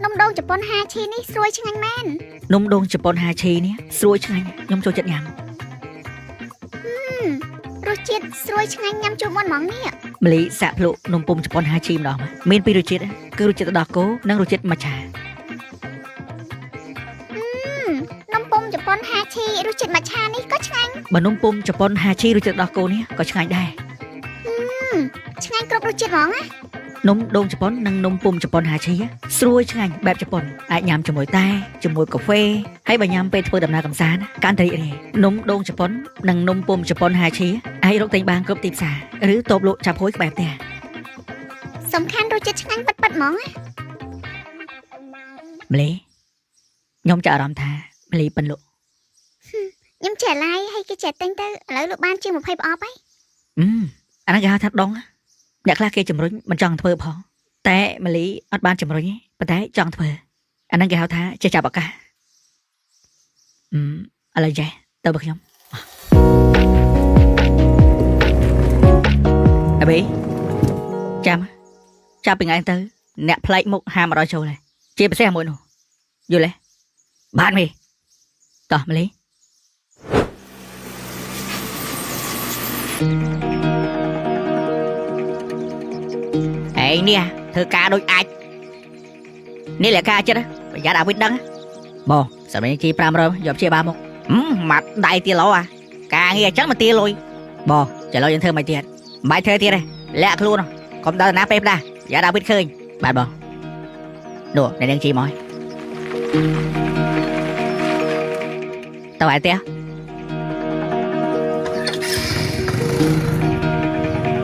នំដូងជប៉ុនហាឈីនេះស្រួយឆ្ងាញ់មែន នំដូងជប៉ុនហាឈីនេះស្រួយឆ្ងាញ់ខ្ញុំចូលចិត្តញ៉ាំ រសជាតិស្រួយឆ្ងាញ់ញ៉ាំជុំមុនហ្មងនេះ ម្លីសាក់ភ្លក់នំពុំជប៉ុនហាឈីម្ដងមានពីររសជាតិគឺរសជាតិទឹកដោះគោនិងរសជាតិមច្ឆា នំពុំជប៉ុនហាឈីរសជាតិមច្ឆានេះក៏ឆ្ងាញ់ បើនំពុំជប៉ុនហាឈីរសជាតិទឹកដោះគោនេះក៏ឆ្ងាញ់ដែរ ឆ្ងាញ់គ្រប់រសជាតិហ្មងណា នំដូងជប៉ុននិងនំពុំជប៉ុនហាឈីស្រួយឆ្ងាញ់បែបជប៉ុនអាចញ៉ាំជាមួយតែជាមួយកាហ្វេហើយបើញ៉ាំពេលធ្វើដំណើរកម្សាន្តកាន់តែរីករាយនំដូងជប៉ុននិងនំពុំជប៉ុនហាឈីអាចរកទិញបានគ្រប់ទីផ្សារឬតូបលក់ចាប់ហួយក្បែរផ្ទះ សំខាន់រសជាតិឆ្ងាញ់ពិតៗហ្មងណា ម្លេខ្ញុំចាប់អារម្មណ៍ថាម្លីប៉ិនលក់ ខ្ញុំចេះឡាយហើយគេចេះទិញទៅឥឡូវលក់បានជាង20ប្រអប់ហើយ អឺអាហ្នឹងគេហៅថាដងអ្នកខ្លះគេជំរុញមិនចង់ធ្វើផងតែម្លីអត់បានជំរុញទេប៉ុន្តែចង់ធ្វើអាហ្នឹងគេហៅថាចេះចាប់ឱកាសអឺឥឡូវចេះទៅបើខ្ញុំអាបេចាំចាប់ពីថ្ងៃទៅអ្នកប្លែកមុខហាមអត់ឲ្យចូលទេជាពិសេសមួយនោះយល់ទេបានមេតោះម្លី ឯងនេះធ្វើការដូចអាចនេះលក្ខការចិត្តប្រយ័ត្នអាវិតដឹងបងសម្រាប់ជី500យកជាបាមកម៉ាត់ដៃទៀតឡោអាការងារអញ្ចឹងមកទាលុយបងចឡោយើងធ្វើមិនទៀតមិនបាច់ធ្វើទៀតទេលាក់ខ្លួនកុំដល់ណាពេលផ្ដាប្រយ័ត្នអាវិតឃើញបាទបងនោះអ្នកនាងជីមកទៅឯផ្ទះ